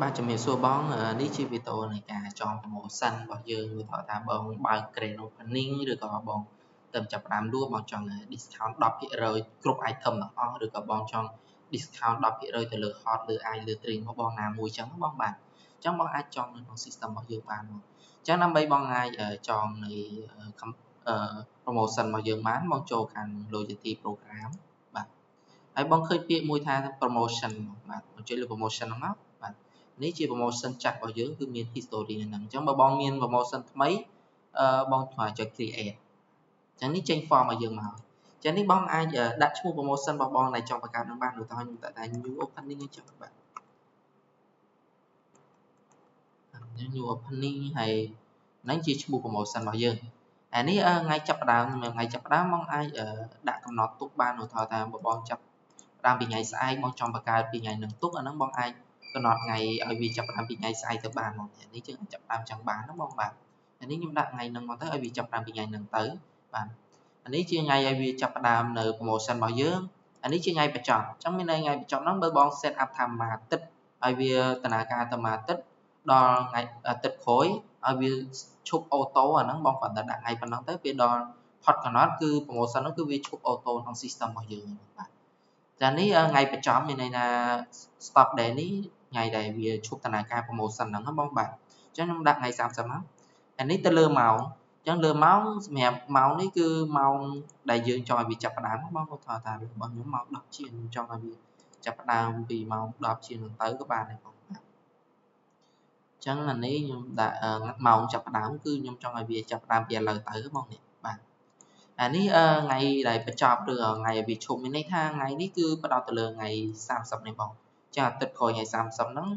បាទជំរាបសួរបងនេះជាវីដេអូនៃការចង promotion របស់យើងឧទាហរណ៍ថាបងបើក grand opening ឬក៏បងទៅចាប់ផ្ដើមលក់បងចង់ discount 10%គ្រប់ item ទាំងអស់ឬក៏បងចង់ discount 10%ទៅលើ hot លើ ice លើ drink របស់បងណាមួយចឹងបងបាទអញ្ចឹងបងអាចចងនៅក្នុង system របស់យើងបានមកអញ្ចឹងដើម្បីបងអាចចងនៃ promotion របស់យើងបានបងចូលខាង loyalty program បាទហើយបងឃើញពាក្យមួយថា promotion បាទបងចុចលើ promotion ហ្នឹងមកបាទនេះជា promotion ចាស់របស់យើងគឺមាន history នៅហ្នឹងអញ្ចឹងបើបងមាន promotion ថ្មីអឺបងត្រូវចុច create អញ្ចឹងនេះចេញ form ឲ្យយើងមកអញ្ចឹងនេះបងអាចដាក់ឈ្មោះ promotion របស់បងដែលចង់បង្កើតនឹងបានឧទាហរណ៍ខ្ញុំដាក់ថា new opening អញ្ចឹងបាទ new opening ហើយហ្នឹងជាឈ្មោះ promotion របស់យើងអានេះថ្ងៃចាប់ផ្ដើមថ្ងៃចាប់ផ្ដើមបងអាចដាក់កំណត់ទុកបានឧទាហរណ៍ថាបើបងចាប់ផ្ដើមពីថ្ងៃស្អែកបងចង់បង្កើតពីថ្ងៃនឹងទុកអាហ្នឹងបងអាចកំណត់ថ្ងៃឲ្យវាចាប់ផ្ដើមពីថ្ងៃស្អែកទៅបានមកនេះយើងអាចចាប់ផ្ដើមចឹងបានណាបងបាទអានេះខ្ញុំដាក់ថ្ងៃហ្នឹងមកទៅឲ្យវាចាប់ផ្ដើមពីថ្ងៃហ្នឹងទៅបាទអានេះជាថ្ងៃឲ្យវាចាប់ផ្ដើមនៅ promotion របស់យើងអានេះជាថ្ងៃបញ្ចប់អញ្ចឹងមានន័យថ្ងៃបញ្ចប់ហ្នឹងបើបង set up ថាមួយអាទិត្យឲ្យវាដំណើរការទៅមួយអាទិត្យដល់ថ្ងៃអាទិត្យក្រោយឲ្យវាឈប់ auto អាហ្នឹងបងគ្រាន់តែដាក់ថ្ងៃប៉ុណ្ណឹងទៅពេលដល់ផុតកំណត់គឺ promotion ហ្នឹងគឺវាឈប់ auto ក្នុង system របស់យើងបាទចានេះថ្ងៃបញ្ចប់មានន័យថា stop day នេះថ្ងៃដែលវាឈប់ដំណើរការ promotion ហ្នឹងបងបាទអញ្ចឹងខ្ញុំដាក់ថ្ងៃ30មកអានេះទៅលើម៉ោងអញ្ចឹងលើម៉ោងសម្រាប់ម៉ោងនេះគឺម៉ោងដែលយើងចង់ឲ្យវាចាប់ផ្ដើមបងគាត់ថារបស់ខ្ញុំម៉ោង10ជាងខ្ញុំចង់ឲ្យវាចាប់ផ្ដើមពីម៉ោង10ជាងទៅក៏បានដែរបងបាទអញ្ចឹងអានេះខ្ញុំដាក់ម៉ោងចាប់ផ្ដើមគឺខ្ញុំចង់ឲ្យវាចាប់ផ្ដើមពីឥឡូវទៅបងនេះបាទអានេះថ្ងៃដែលបញ្ចប់ឬថ្ងៃឲ្យវាឈប់មានន័យថាថ្ងៃនេះគឺផ្ដោតទៅលើថ្ងៃ30នេះបងចាអាទិត្យក្រោយថ្ងៃ30ហ្នឹង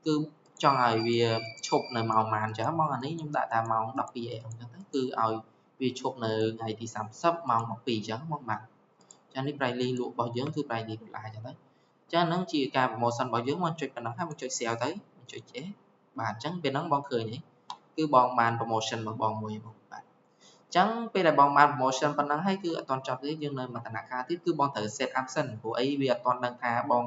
គឺចង់ឲ្យវាឈប់នៅម៉ោងប៉ុន្មានចឹងបងអានេះខ្ញុំដាក់ថាម៉ោង12 AM ចឹងទៅគឺឲ្យវាឈប់នៅថ្ងៃទី30ម៉ោង12ចឹងបងបាទចានេះ price លក់របស់យើងគឺ price ដុល្លារចឹងទៅចាហ្នឹងជាការ promotion របស់យើងមកចុចប៉ុណ្ណឹងហើយមកចុច save ទៅមកចុចចេះបាទអញ្ចឹងពេលហ្នឹងបងឃើញហីគឺបងបាន promotion របស់បងមួយបងបាទអញ្ចឹងពេលដែលបងបាន promotion ប៉ុណ្ណឹងហើយគឺអត់ទាន់ចប់ទេយើងនៅមួយដំណាក់កាលទៀតគឺបងត្រូវ set up សិនព្រោះអីវាអត់ទាន់ដឹងថាបង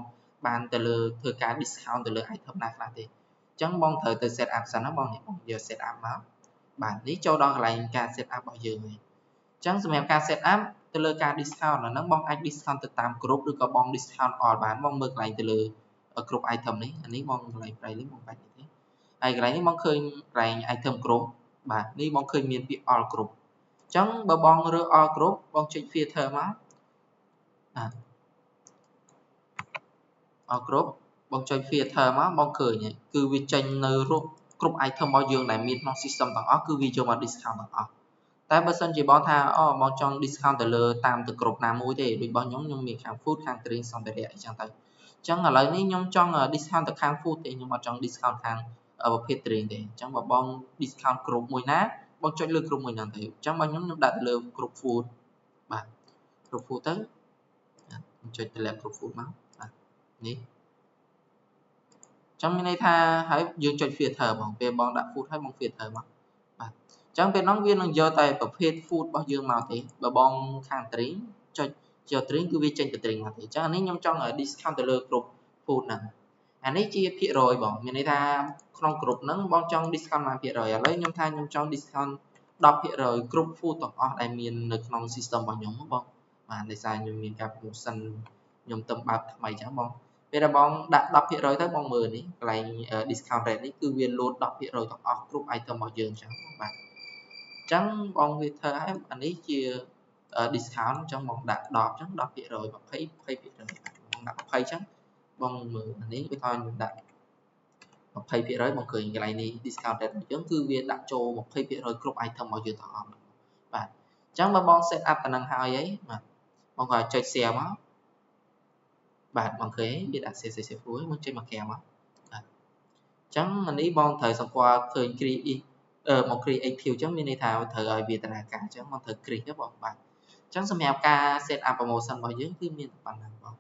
បានទៅលើធ្វើការ discount ទៅលើ item ណាខ្លះទេអញ្ចឹងបងត្រូវទៅ set up សិនណាបងនេះបងយក set up មកបាទនេះចូលដល់កន្លែងការ set up របស់យើងហើយអញ្ចឹងសម្រាប់ការ set up ទៅលើការ discount អាហ្នឹងបងអាច discount ទៅតាមគ្រប់ឬក៏បង discount all បានបងមើលកន្លែងទៅលើគ្រប់ item នេះអានេះបងកន្លែង price នេះបងបាច់នេះទេហើយកន្លែងនេះបងឃើញកន្លែង item គ្រប់បាទនេះបងឃើញមានពាក្យ all គ្រប់អញ្ចឹងបើបងរើស all គ្រប់បងចុច filter មកបាទ all គ្រប់បងចុច filter មកបងឃើញគឺវាចេញនៅរូបគ្រប់ item របស់យើងដែលមានក្នុង system ទាំងអស់គឺវាយកមក discount ទាំងអស់តែបើសិនជាបងថាអូបងចង់ discount ទៅលើតាមទៅគ្រប់ណាមួយទេដូចរបស់ខ្ញុំខ្ញុំមានខាង food ខាង drink សម្ភារៈអីចឹងទៅអញ្ចឹងឥឡូវនេះខ្ញុំចង់ discount ទៅខាង food ទេខ្ញុំអត់ចង់ discount ខាងប្រភេទ drink ទេអញ្ចឹងបើបង discount គ្រប់មួយណាបងចុចលើគ្រប់មួយហ្នឹងទៅអញ្ចឹងបើខ្ញុំខ្ញុំដាក់ទៅលើគ្រប់ food បាទគ្រប់ food ទៅខ្ញុំចុចតម្លាក់គ្រប់ food មកបាទនេះចឹងមានន័យថាហើយយើងចុច filter បងពេលបងដាក់ food ហើយបង filter មកបាទអញ្ចឹងពេលហ្នឹងវានឹងយកតែប្រភេទ food របស់យើងមកទេបើបងខាង drink ចុចយក drink គឺវាចេញទៅ drink មកទេអញ្ចឹងអានេះខ្ញុំចង់ discount ទៅលើគ្រប់ food ហ្នឹងអានេះជាភាគរយបងមានន័យថាក្នុងគ្រប់ហ្នឹងបងចង់ discount ប៉ុន្មានភាគរយឥឡូវខ្ញុំថាខ្ញុំចង់ discount 10%គ្រប់ food ទាំងអស់ដែលមាននៅក្នុង system របស់ខ្ញុំបងបាទដោយសារខ្ញុំមានការ promotion ខ្ញុំទៅបើកថ្មីអញ្ចឹងបងពេលដែលបងដាក់10%ទៅបងមើលនេះកន្លែង discount rate នេះគឺវាលោត10%ទាំងអស់គ្រប់ item របស់យើងអញ្ចឹងបាទអញ្ចឹងបងវាធ្វើឲ្យអានេះជា discount អញ្ចឹងបងដាក់10អញ្ចឹង10% 20 20%បងដាក់20អញ្ចឹងបងមើលអានេះវាថាខ្ញុំដាក់20%បងឃើញកន្លែងនេះ discount rate របស់យើងគឺវាដាក់ចូល20%គ្រប់ item របស់យើងទាំងអស់បាទអញ្ចឹងបើបង set up តំណឹងហើយអីបាទបងក៏ចុច share មកបាទបងឃើញវាដាក់ share successful មកចេញមកក្រៅមកបាទអញ្ចឹងអានេះបងត្រូវសម្គាល់ឃើញ create មក creative អញ្ចឹងមានន័យថាត្រូវឲ្យវាដំណើរការអញ្ចឹងបងត្រូវ create ទៅបងបាទអញ្ចឹងសម្រាប់ការ set up promotion របស់យើងគឺមានតែប៉ុណ្្នឹងបង